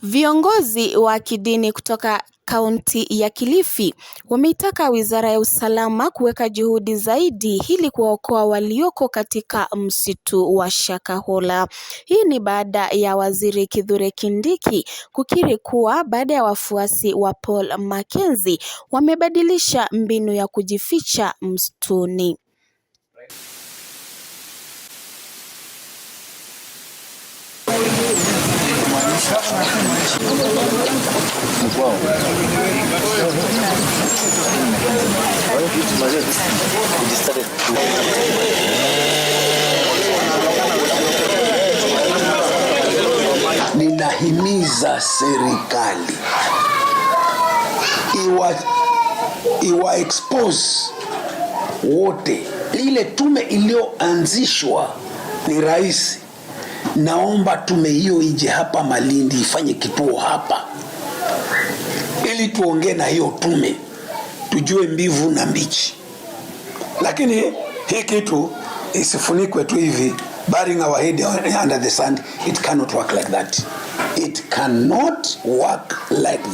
Viongozi wa kidini kutoka kaunti ya Kilifi wameitaka wizara ya usalama kuweka juhudi zaidi ili kuwaokoa walioko katika msitu wa Shakahola. Hii ni baada ya waziri Kithure Kindiki kukiri kuwa baada ya wafuasi wa Paul Mackenzie wamebadilisha mbinu ya kujificha msituni. Ninahimiza serikali iwa expose wote. Ile tume iliyoanzishwa ni rais, naomba tume hiyo ije hapa Malindi, ifanye kituo hapa, ili tuongee na hiyo tume tujue mbivu na mbichi. Lakini hii kitu isifunikwe tu hivi, burying our head under the sand. It cannot work like that. It cannot work like